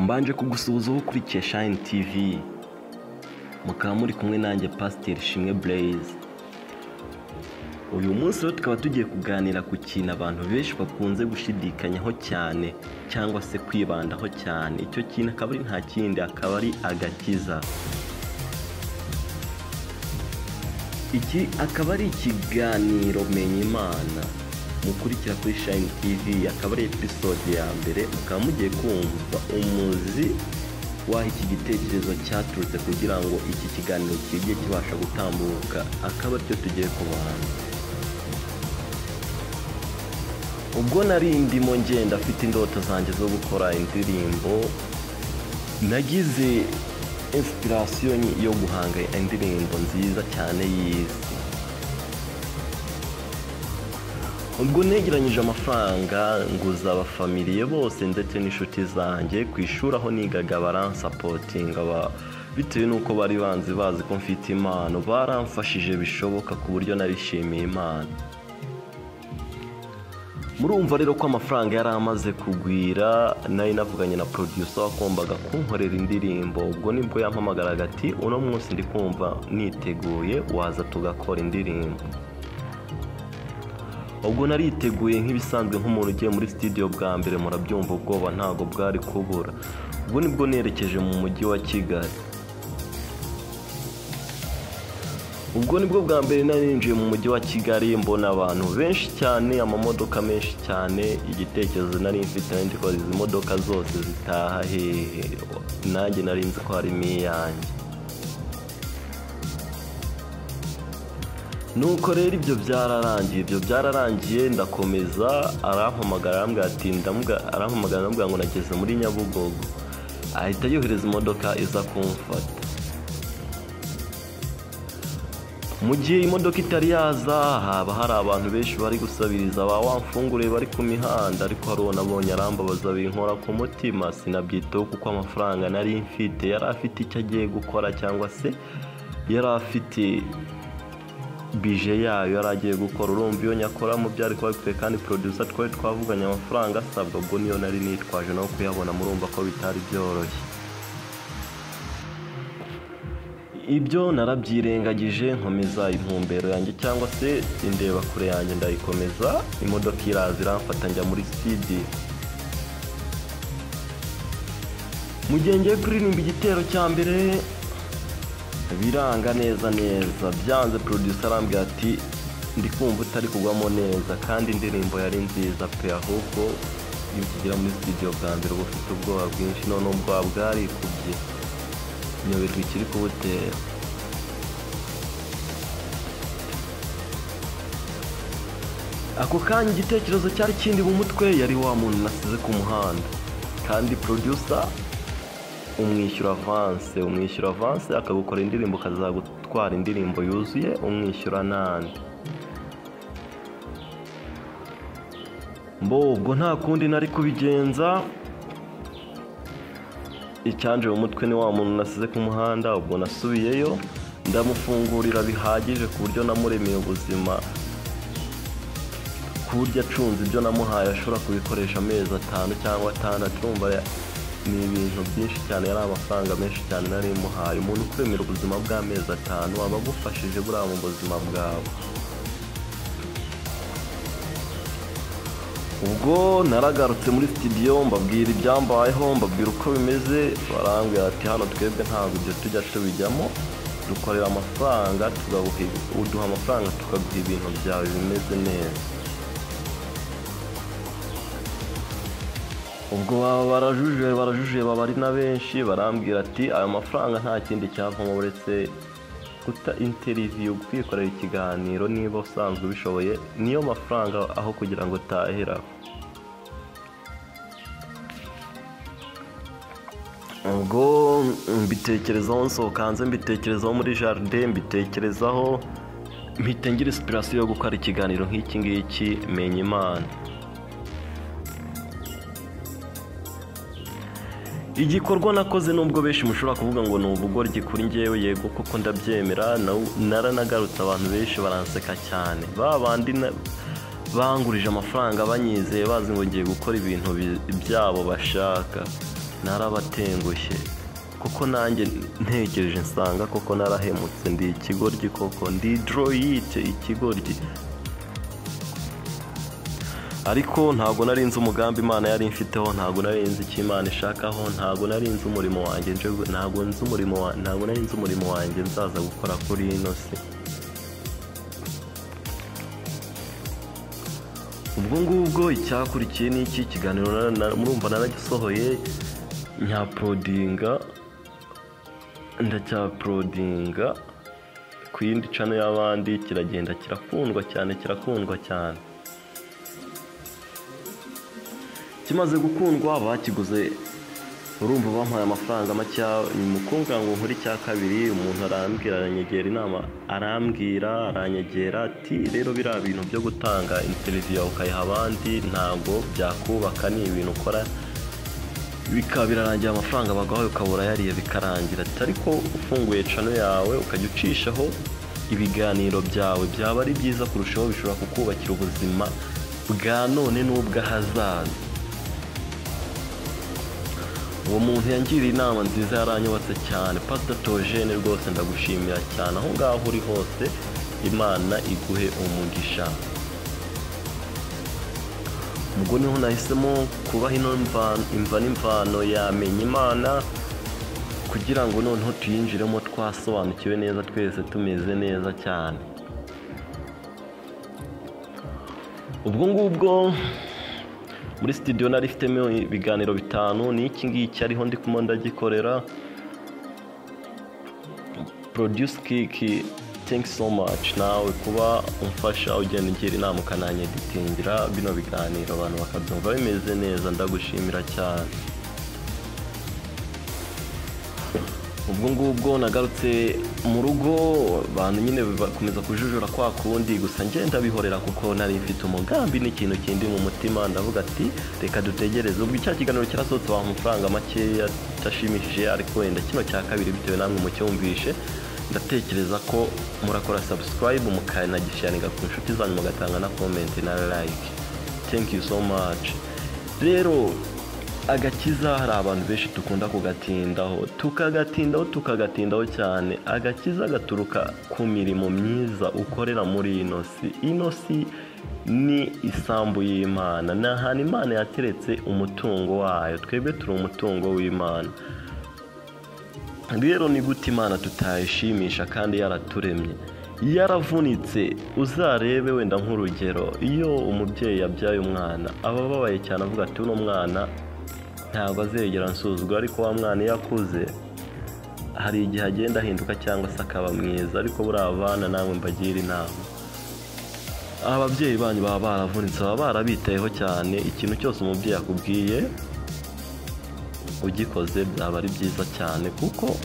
Mbanje kugusuhuza ukurikiye Shine TV, mukaba muri kumwe nanjye Pasiteri Shimwe Blaise. Uyu munsi rero tukaba tugiye kuganira ku kintu abantu benshi bakunze gushidikanyaho cyane cyangwa se kwibandaho cyane. Icyo kintu akaba ari nta kindi, akaba ari agakiza. Iki akaba ari ikiganiro Menya Imana mukurikira kuri Shine TV, akaba ari episode ya mbere, mukaba mugiye kumva umuzi w'aho iki gitekerezo cyaturutse kugira ngo iki kiganiro kijye kibasha gutambuka, akaba aricyo tugiye kubanza. Ubwo nari ndimo ngenda afite indoto zanjye zo gukora indirimbo, nagize inspiration yo guhanga indirimbo nziza cyane y'isi. Ubwo negeranyije amafaranga nguza abafamiliye bose ndetse n'inshuti zanjye ku ishuri aho nigaga, baransapotinga bitewe n'uko bari banzi bazi ko mfite impano, baramfashije bishoboka ku buryo nabishimiye Imana. Murumva rero ko amafaranga yari amaze kugwira, nari navuganye na producer wagombaga kunkorera indirimbo. Ubwo nibwo yampamagaraga ati uno munsi ndi kumva niteguye, waza tugakora indirimbo. Ubwo nariteguye nk'ibisanzwe nk'umuntu ugiye muri studio bwa mbere, murabyumva ubwoba ntago bwari kubura. Ubwo nibwo nerekeje mu mujyi wa Kigali. Ubwo nibwo bwa mbere nari ninjiye mu mujyi wa Kigali, mbona abantu benshi cyane, amamodoka menshi cyane. Igitekerezo nari mfite nari ndi kubaza izi modoka zose zitaha hehe, nanjye nari nzi ko harimo iyanjye. Nuko rero ibyo byararangiye ndakomeza. Arampamagara arambwira ati arampamagara arambwira ngo nageze muri Nyabugogo, ahita yohereza imodoka iza kumfata. Mu gihe imodoka itari yaza, haba hari abantu benshi bari gusabiriza ba wamfunguriye bari ku mihanda, ariko hari uwo nabonye arambabaza binkora ku mutima, sinabyitaho kuko amafaranga nari mfite yari afite icyo agiye gukora cyangwa se yari afite bije yayo yari agiye gukora. Urumva iyo nyakora mu byari kuba bikwiye, kandi producer twari twavuganye amafaranga asabwa, ubwo niyo nari nitwaje no kuyabona, murumva ko bitari byoroshye. Ibyo narabyirengagije nkomeza intumbero yanjye cyangwa se indeba kure yanjye ndayikomeza. Imodoka iraza iramfata njya muri studio. Mu gihe ngiye kuririmba igitero cya mbere biranga neza neza, byanze. Producer arambwira ati ndi kumva utari kugwamo neza, kandi indirimbo yari nziza pe, ahubwo iyo ukigera muri studio bwa mbere uba ufite ubwoba bwinshi, none ubwoba bwarikubye nyoberwa ikiri kubutera. Ako kanya igitekerezo cyari kindi mu mutwe, yari wa muntu nasize ku muhanda, kandi producer umwishyura avance akagukora indirimbo, akazagutwara indirimbo yuzuye umwishyura nandi. Mbo ubwo nta kundi nari kubigenza, icyanje mu mutwe ni wa muntu nasize ku muhanda. Ubwo nasubiyeyo ndamufungurira bihagije ku buryo namuremeye ubuzima, ku buryo acunze ibyo namuhaye ashobora kubikoresha amezi 5 cyangwa 6. Urumva ni ibintu byinshi cyane, yari amafaranga menshi cyane nari muhaye. Umuntu ukuremera ubuzima bw'amezi 5 aba agufashije buriya mu buzima bwawe. Ubwo naragarutse muri studio mbabwira ibyambayeho, mbabwira uko bimeze, barambwira ati hano twebwe ntabwo ibyo tujya tubijyamo, dukorera amafaranga, uduha amafaranga tukaguha ibintu byawe bimeze neza. Ubwo barajuje baba ari na benshi, barambwira ati ayo mafaranga nta kindi cyavamo uretse guta interview, kwikorera ikiganiro niba usanzwe ubishoboye, niyo mafaranga aho kugira ngo utahira. Ubwo mbitekerezaho nsohoka hanze, mbitekerezaho muri jardin, mbitekerezaho mpita ngira inspiration yo gukora ikiganiro nk'iki ngiki Menya Imana. Igikorwa nakoze nubwo benshi mushobora kuvuga ngo ni ubugoryi kuri njyewe, yego koko ndabyemera, naranagarutse abantu benshi baranseka cyane, ba bandi bangurije amafaranga banyizeye bazi ngo ngiye gukora ibintu byabo bashaka. Narabatengushye kuko nanjye ntekereje nsanga koko narahemutse, ndi ikigoryi koko, ndi droite ikigoryi. Ariko ntabwo nari nzi umugambi Imana yari imfiteho, ntabwo nari nzi icyo Imana ishakaho, ntabwo nari nzi umurimo wanjye, ntabwo nari nzi umurimo wanjye nzaza gukora kuri ino si. Ubwo ngubwo icyakurikiye ni iki kiganiro murumva naragisohoye, nyaplodinga, ndacyaplodinga ku yindi channel y'abandi, kiragenda kirakundwa cyane, kirakundwa cyane. Kimaze gukundwa bakiguze, urumva bampaye amafaranga make, mukundwa ngo nkore icya kabiri, umuntu arambwira aranyegera inama, arambwira aranyegera ati rero biriya bintu byo gutanga interview yawe ukayiha abandi ntabwo byakubaka, ni ibintu ukora bikaba birarangira amafaranga bagahaye ukabura yariye bikarangira. Ariko ufunguye channel yawe ukajya ucishaho ibiganiro byawe byaba ari byiza kurushaho, bishobora kukubakira ubuzima bwa none n'ubw'ahazaza. Uwo muntu yangiriye inama nziza, yaranyubatse cyane. Pastor Theogene rwose ndagushimira cyane, aho ngaho uri hose Imana iguhe umugisha. Ubwo niho nahisemo kubaha ino imva n'imvano yamenya Imana, kugira ngo noneho tuyinjiremo twasobanukiwe neza, twese tumeze neza cyane. Ubwo ngubwo muri studio nari ifitemo ibiganiro 5, ni iki ngiki ariho ndi kumwe ndagikorera. Produce Kiki, thanks so much nawe kuba umfasha ugenda ungira inama ukananyeditingira bino biganiro abantu bakabyumva bimeze neza, ndagushimira cyane. Ubwo ngubwo nagarutse mu rugo, abantu nyine bakomeza kujujura kwa kundi, gusa ngenda bihorera kuko nari mfite umugambi n'ikintu kindi mu mutima, ndavuga ati reka dutegereze. Ubwo icya kiganiro cyarasohotse baha amafaranga make atashimishije, ariko wenda kino cya kabiri bitewe namwe mucyumvishe, ndatekereza ko murakora subscribe mukanagisharinga ku nshuti zanyu, mugatanga na comment na like. Thank you so much. Rero agakiza hari abantu benshi dukunda kugatindaho, tukagatindaho cyane. Agakiza gaturuka ku mirimo myiza ukorera muri ino si. Ino si ni isambu y'Imana, ni ahantu Imana yateretse umutungo wayo, twebwe turi umutungo w'Imana. Rero ni gute Imana tutayishimisha kandi yaraturemye, yaravunitse? Uzarebe wenda nk'urugero, iyo umubyeyi yabyaye umwana aba ababaye cyane, avuga ati uno mwana ntabwo azegera nsuzugura, ariko wa mwana iyo akuze hari igihe agenda ahinduka cyangwa se akaba mwiza. Ariko buriya abana namwe mbagira inama, ababyeyi banyu baba baravunitse, baba barabitayeho cyane. Ikintu cyose umubyeyi akubwiye ugikoze byaba ari byiza cyane, kuko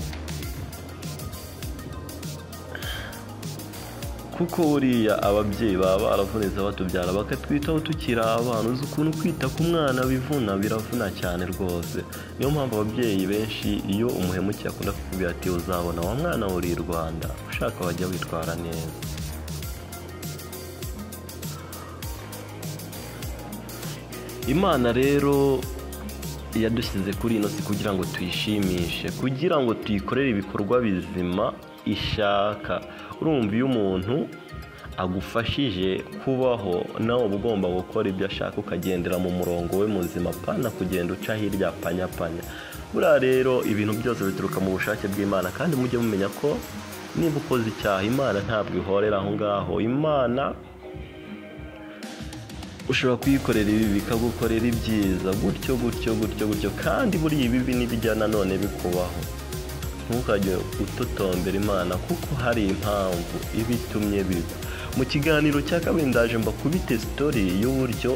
buriya ababyeyi baba baravunitse batubyara bakatwitaho tukiri abana. Uzi ukuntu kwita ku mwana bivuna, biravuna cyane rwose. Niyo mpamvu ababyeyi benshi iyo umuhemukiye akunda kukubwira ati uzabona wa mwana uri i Rwanda, ushaka wajya witwara neza. Imana rero yadushyize kuri ino si kugira ngo tuyishimishe, kugira ngo tuyikorere ibikorwa bizima ishaka. Urumva iyo umuntu agufashije kubaho, nawe uba ugomba gukora ibyo ashaka, ukagendera mu murongo we muzima, pana kugenda uca hirya panyapanya. Buriya rero ibintu byose bituruka mu bushake bw'Imana, kandi mujye mumenya ko niba ukoze icyaha Imana ntabwo ihorera aho ngaho. Imana ushobora kuyikorera ibi bikagukorera ibyiza, gutyo gutyo gutyo gutyo. Kandi buriya ibibi nibijya nanone bikubaho, ntukajye utotombera Imana kuko hari impamvu ibitumye biba. Mu kiganiro cya kabiri ndaje mbakubite story y'uburyo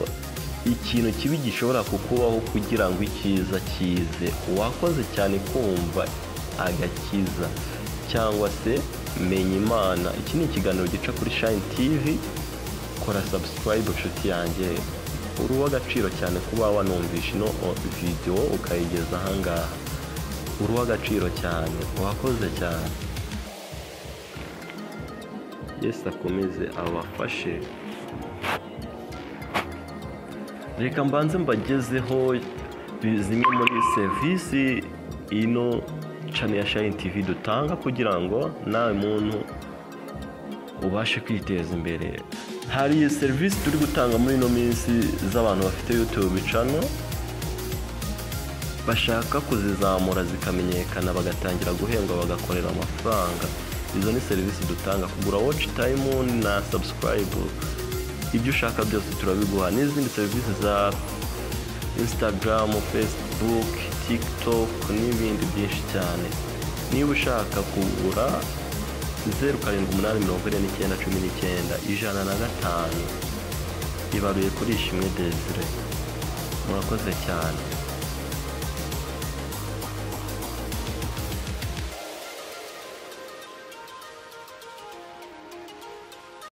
ikintu kibi gishobora kukubaho kugira ngo icyiza kize. Wakoze cyane kumva agakiza cyangwa se menya Imana. Iki ni ikiganiro gica kuri Shine TV. Kora subscribe nshuti yanjye, uri uw'agaciro cyane kuba wanumvisha ino video ukayigeza ahangaha. Uri uw'agaciro cyane, wakoze cyane. Yesu akomeze abafashe. Reka mbanze mbagezeho Zimwe muri serivisi ino channel ya Shine TV dutanga kugira ngo nawe muntu ubashe kwiteza imbere. Hari serivisi turi gutanga muri ino minsi z'abantu bafite YouTube channel bashaka kuzizamura zikamenyekana, bagatangira guhembwa, bagakorera amafaranga. Izo ni serivisi dutanga: kugura watch time na subscribe, ibyo ushaka byose turabiguha, n'izindi serivisi za Instagram, Facebook, TikTok n'ibindi byinshi cyane. Niba ushaka kugura, 0784919105, ibaruye kuri Ishimwe Desire. Murakoze cyane.